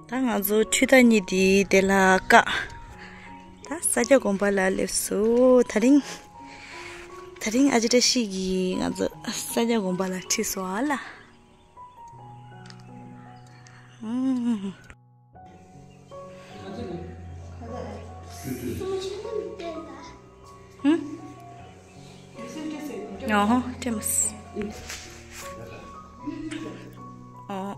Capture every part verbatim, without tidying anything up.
ད་ང་ཚོ་འཕྲུལ་རྟ་གཉིས་དེ་དེ་ལ་བཀག་ད་ས་སྐྱ་དགོན་པ་ལ་སླེབས་སོང་། ད་རིང་། ད་རིང་ཨ་ཅེ་བཀྲ་ཤིས་ཀྱིས་ང་ཚོ་ས་སྐྱ་དགོན་པ་ལ་ཁྲིད་སོང་ཨ་ལ། ཨུམ། ཨུམ། ཨོ་ཧོ་ཏྲེམས། ཨོ།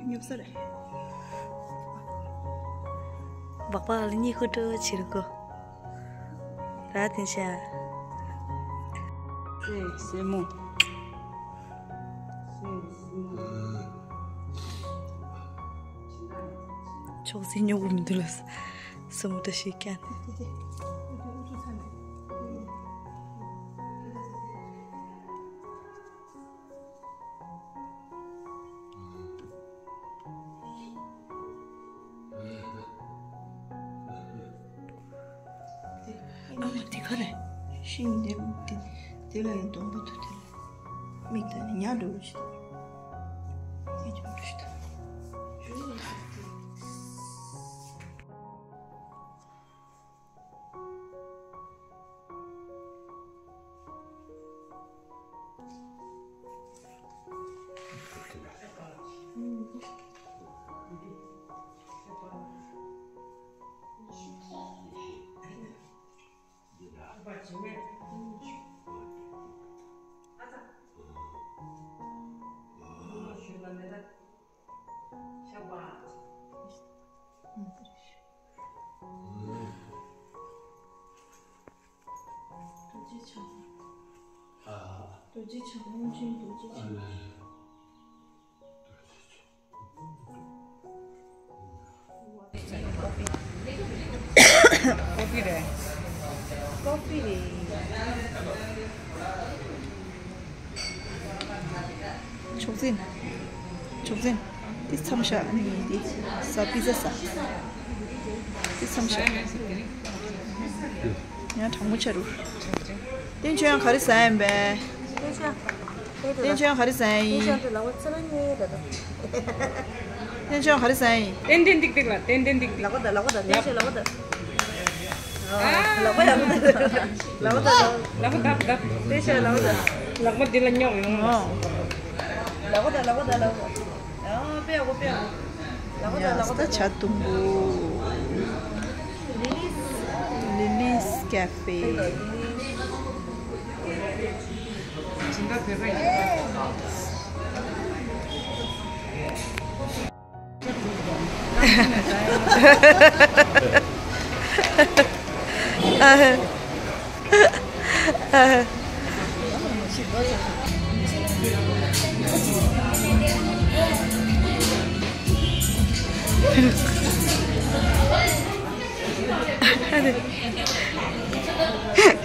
ཉོབ་ས་རེད། སྦག་སྦག་ལ་གཉིད་ཁུག་འགྲོ་བྱེད་རུ་གོ། ར་དེ་ཤ། སེ་སེ་མོ། སེ་སེ་མོ། ཕྱོགས་སེ་ཉོ་གི་མི་འདུག་ལ། སེ་མོ་ད་ཤི་ཀན། ཨ་མ་དེ་ག་རེད། ཤིང་འདི་འདི་འདི་ལ་ཡང་སྡོང་པོ་འདུག་དེ་ལ་མིག་དང་ནི་ཉ་འགྲོ་བ་ཞིག་དང་། དེ་ཅུང་འགྲོ་ཞིག་དང་། རྡོ་རྗེ་འཆང་། རྡོ་རྗེ་འཆང་། སྔོན་བྱོན་རྡོ་རྗེ་འཆང་། ཀོ་ཕི་རེད། ཀོ་ཕི་རེད། ཕྱོགས་འཛིན། ཕྱོགས་འཛིན། འདི་མཚམས་བཞག་ཨ་ནི་འདི་ཟ། པི་ཛ་ཟ། འདི་མཚམས་བཞག་ཡང་གྲང་མོ་ཆགས་རུ། བསྟན་ཆོས་ཡང་ག་རེ་ཟ་ཡིན་པས། བསྟན་ཆོས་ཡང་ག་རེ་ཟ་ཡིན། བསྟན་ཆོས་ཡང་ག་རེ་ཟ་ཡིན། ཏན་ཏན་ཏིག་ཏིག་ལ། ཏན་ཏན་ཏིག་ཏིག་ལག་པ་ད། ལག་པ་ད། ཏན་ཆོས་ལག་པ་ད། ལག་པ་ཡག་པོ་ད། ལག་པ་ད། ལག་པ་ད་ད། ཏན་ཆོས་ལག་པ་ད། ལག་པ་འདི་ལ་རྙོག་ཡོང་ང་། ལག་པ་ད། ལག་པ་ད། ལག་པ། ཡ་དཔེ་ཡག་པོ། དཔེ་ཡག་པོ། ལག་པ་ད། ལག་པ་ད། ཡ་ད་ཇ་དུམ་བུ། ལི་ལིས་ཀ་ཧྥེ།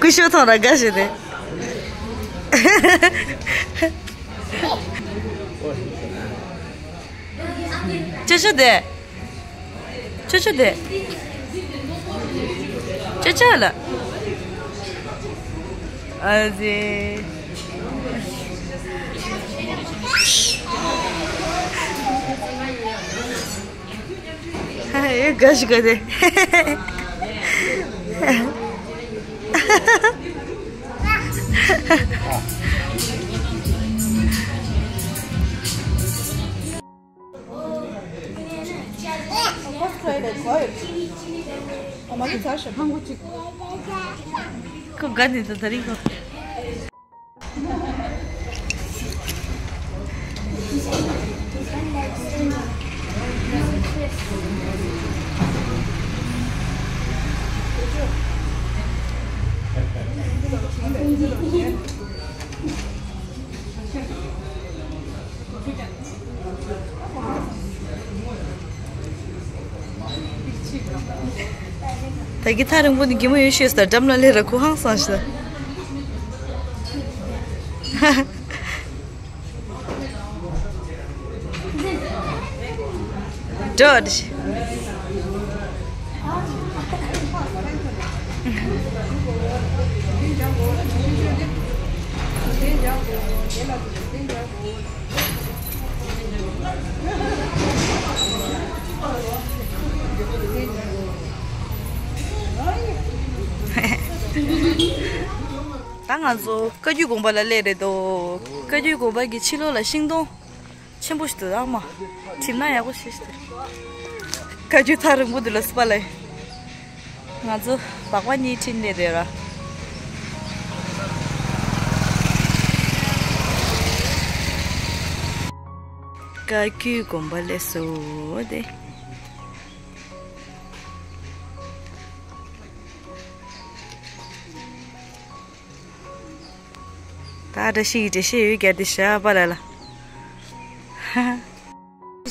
སྐུ་ཞབས་ཐོག་ལ་དགའ་བྱས་ཏེ། ཅོ་ཅོ་དེ། ཅོ་ཅོ་དེ། ཅོ་ཅོ་ལ། ཨ་ཙི། ཨེ་དགའ་ཞིག་དགའ་དེ། ཁོ་དགའ་ནི་འདུག་ད་རིང་ཁོ། ད་གི་ཐག་རིང་པོ་ནས་གད་མོ་ཡོད་ཤེས་སོང་། འགྲམ་ལ་སླེབས་ར་ཁོ་ཧང་སངས་ཤི་ད། འགྲོ། ད་ང་ཚོ་བཀའ་བརྒྱུད་དགོན་པ་ལ་སླེབས་རེད་དོ། བཀའ་བརྒྱུད་དགོན་པ་གི་ཕྱི་ལོགས་ལ་ཤིང་སྡོང་ཆེན་པོ་ཞིག་འདུག་ཨ་མ། གྲིམ་ན་ཡག་པོ་ཞིག་ཞིག་འདུག་བཀའ་བརྒྱུད་ཐག་རིང་པོ་འདུག་ལ་སི་པ་ལ། ང་ཚོ་སྦག་སྦག་གཉིས་ཁྲིད་ནས་རེད་ར། བཀའ་བརྒྱུད་དགོན་པ་ལས་སོ་དེ། ད་བཀྲ་ཤིས་ཀྱི་འགྲེལ་བཤད་ཡོད་རྒྱ་དེ་ཤ་པ་ལ་ལ།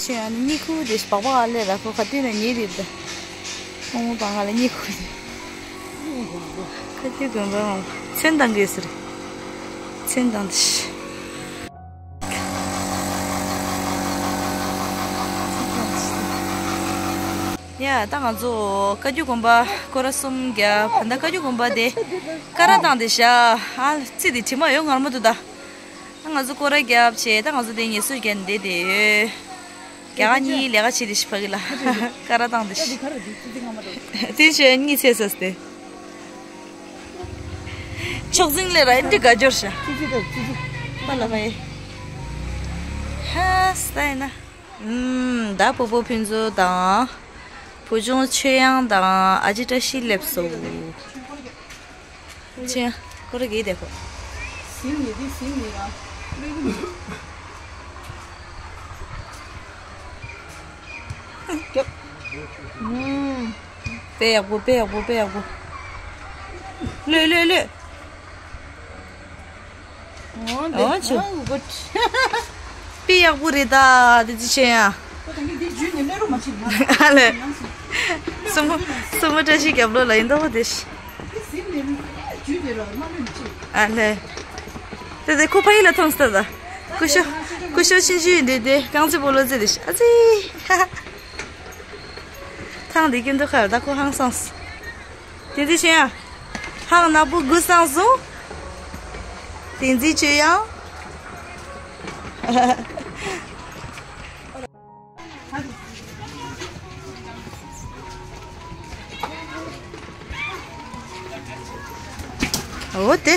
ཤ་ཡ་ནི་གཉིད་ཁུག་དེ་སྦག་སྦག་ཨ་ལས་ར་ཁོ་ཁ་ཏོན་ན་ཉེ་རེད་ད། ཁོང་མོ་པ་ང་ལ་གཉིད་ཁུག་དེ། ཁ་ཏོན་དགོན་པ་མང་པོ་ཚོན་བཏང་གི་ཟེར། ཚོན་བཏང་དེ་ཤ། ཡ་ད་ང་ཚོ་བཀའ་བརྒྱུད་དགོན་པ་སྐོར་ར་གསུམ་བརྒྱབ། ད་བཀའ་བརྒྱུད་དགོན་པ་དེ་ཀ་ར་བཏང་དེ་ཤ། ཨ་ཙི་དེ་དྲི་མ་ཡོད་ངར་མ་འདུག་ད། ད་ང་ཚོ་སྐོར་ར་བརྒྱབ་བྱས་ད་ང་ཚོ་དེ་ངལ་གསོ་བརྒྱབ་བསྡད་དེ་ཡོད། རྒྱ་གར་གཉིས་ལས་ཀ་བྱེད་དེ་ཤ་ཕ་གི་ལ་ཀ་ར་བཏང་དེ་ཤ། དེ་ཤ་གཉིས་ཚེ་ས་སྟེ། ཕྱོགས་འཛིན་ལས་ར་འདི་དགའ་འབྱོར་ཤ། པ་ལ་བའི། ཧ་སྟ་ཡིན་ན། ཨུམ། ད་སྤོ་བོ་ཕུན་ཚོགས་དང་། བུ་ཆུང་ཆོས་དབྱངས་དང་ཨ་ཅེ་བཀྲ་ཤིས་སླེབས་སོང་། ཆོས་དབྱངས་ཁོ་ར་གིས་བསྡད་ཁོ། ཟིན་ནི་འདི་ཟིན་ནི་ཡ། སྐྱོབ། ཨུམ། དཔེ་ཡག་པོ་དཔེ་ཡག་པོ་དཔེ་ཡག་པོ། ལོས་ལོས་ལོས། འོ་འདི། འོ་ཆུ། ཨ་གུ་ཊ། དཔེ་ཡག་པོ་རེད་ད་དེ་ཅི་བྱེད་ཡ། ཁོ་དང་གི་འདི་ཇུས་ནི་ལོས་རུ་མ་ཕྱིན་ན། ཨ་ལེ། སྲུ་མོ་སྲུ་མོ་བཀྲ་ཤིས་རྒྱབ་ལོགས་ལ་ཡིན་མདོག་དེ་ཤ། འདི་ཟིན་ནི་ཇུས་དེ་ར་མ་ལོས་མ་ཕྱིན། ཨ་ལེ། དེ་དེ་ཁོ་ཕ་ཡུལ་ལ་ཐོངས་ད་ད། སྐུ་ཞབས་སྐུ་ཞབས་ཆུང་ཆུང་ཡིན་དེ་དེ་རྐང་རྩེད་སྤོ་ལོ་རྩེད་དེ་ཤ་ཨ་ཙི། ཐང་འདི་ཀུན་ཏུ་ཁར་ད་ཁོ་ཧང་སངས། དེ་འདི་ཤེས་ཡ། ཧང་ནག་པོ་དགུ་སངས་སོང་། དེ་འཛི་བྱོས་ཡང་། འོ་དེ།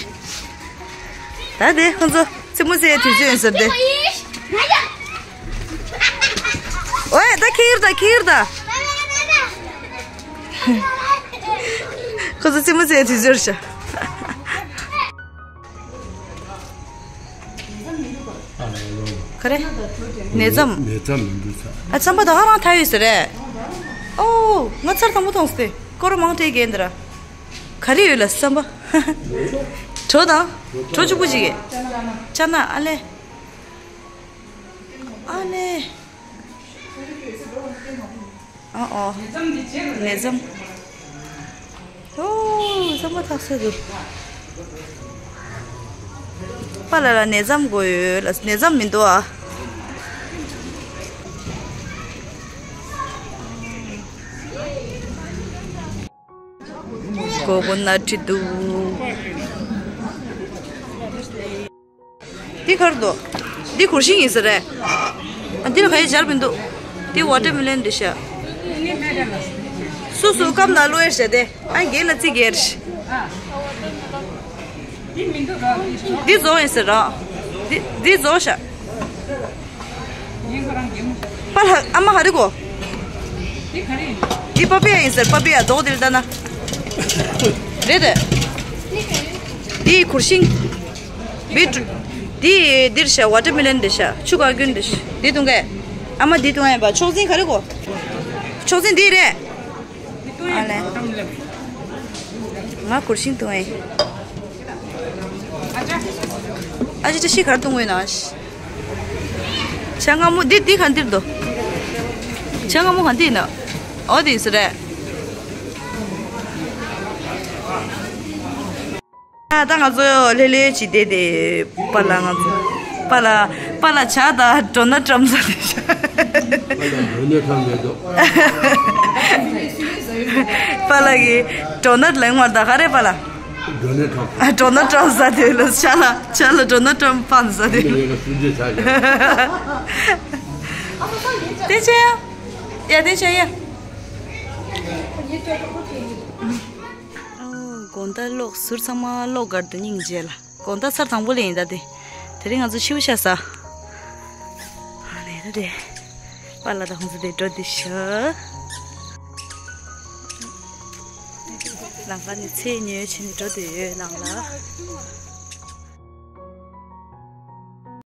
ད་དེ་ཁོང་ཚོ་རྩེད་མོ་རྩེ་དུས་ཚོད་ཡིན་ཟེར་ཏེ། ཨོའེ་ད་ཁྱེར་ད་ཁྱེར་ད། ཁོ་ཚོ་རྩེད་མོ་རྩེ་དུས་ཚོད་ཤ། ག་རེ། ནེ་ཙམ། ནེ་ཙམ་མི་འདུག་ས། ཨ་རྩམ་པ་ད་ག་རང་ཐལ་ཡོད་ཟེར་རེད། ཨོ་ང་ཚར་དང་པོ་མཐོང་སྟེ་སྐོར་མང་སྤྲད་རྒྱན་འདི་ར། ག་རེ་ཡོད་ལ་རྩམ་པ། གྲོ་དང་། གྲོ་གཅིག་པུ་ཅིག་གི། ཅ་ན་ཨ་ལེ། ཨ་ལེ། ཨ་ཨོ། ནེ་ཙམ། ཨོ། རྩམ་པ་ཐག་ཆོད་འདུག་པ་ལ་ལ་ནེ་ཙམ་དགོས་ཡོད་ལ་ནེ་ཙམ་མི་འདུག་ཨ། ཀོ་ཀོ་ནཊ་འདུག་འདི་ག་རེ་འདུག་འདི་གུར་ཤིང་ཡིན་ས་རེད། ཨ་འདི་ལ་ག་ཡེ་སྦྱར་མི་འདུག་འདི་ཝ་ཊར་མེ་ལོན་འདི་ཤ། སུ་སུ་སྐམ་ན་ལོ་ཡེ་ཤ་དེ། ཨ་རྒན་ལ་རྩི་རྒྱལ་ཤ། འདི་རྫོང་ཡིན་ས་ར། འདི་འདི་རྫོང་ཤ། པ་ལ་ཨ་མ་ཧ་རི་གོ། འདི་པ་པི་ཡ་ཡིན་ཟེར་པ་པི་ཡ་རྡོག་འདིར་ལྟ་ན། རེད་དེ། འདི་གུར་ཤིང་། བི་ཊི་རུ་ཊི། འདི་འདིར་ཤ་ཝ་ཊར་མེ་ལོན་འདི་ཤ་ཆུ་ག་རྒྱུན་འདི་ཤ་འདི་བཏུང་གས། ཨ་མ་འདི་བཏུང་ཡ་ཡིན་པ་ཕྱོགས་འཛིན་ག་རེ་གོ། ཕྱོགས་འཛིན་འདི་རེད། ཨ་ལེ། ང་གུར་ཤིང་བཏུང་ཡིན། ཨ་ཅེ་བཀྲ་ཤིས་གར་བཏུང་ཡིན་ན། བྱ་སྔ་མོ་འདི་འདི་ག་འདིར་འདུག་བྱ་སྔ་མོ་ག་འདི་ཡིན་ན། ཨོ་དེ་ཡིན་ས་རེད། ད་ང་ཚོ་ལྷོད་ལྷོད་བྱས་བསྡད་དེ། པཱ་ལགས་ང་ཚོ། པཱ་ལགས། པཱ་ལགས་ཇ་དང་ཌོ་ནཊ་བཀྲམ་ས་དེ་ཤ། ཌོ་ནཊ་བཀྲམ་མེད་དོ། པཱ་ལགས་ཀྱིས་ཌོ་ནཊ་ལེན་བར་ད་ག་རེ་པཱ་ལགས། ཌོ་ནཊ་བཀྲམ། ཨ་ཌོ་ནཊ་བཀྲམ་ས་དེ་ལ་ཇ་ལ་ཇ་ལ་ཌོ་ནཊ་བཀྲམ་ཕན་ས་དེ། ངས་ཀ་སུན་ཇེ་ཆ་ཡ། དེ་ཆེ་ཡ། ཡ་དེ་ཆེ་ཡ། ཨོ། དགོང་དག་གློག་ཟུར་ཚང་མ་གློག་སྒར་དུ་སྙིང་རྗེ་ལ། དགོང་དག་ཚར་དང་པོ་ལ་ཡིན་ད་དེ། དེ་རིང་ང་ཚོ་ཤིའུ་ཤ་ཟ། ཨ་ནི་ད་དེ། པཱ་ལགས་དང་ཁོང་ཚོ་དེ་འགྲོ་དེ་ཤི། ལམ་ཁ་ནས་ཚལ་ཉོས་བྱས་ནས་འགྲོ་དེ་ཡོད་ནང་ལ།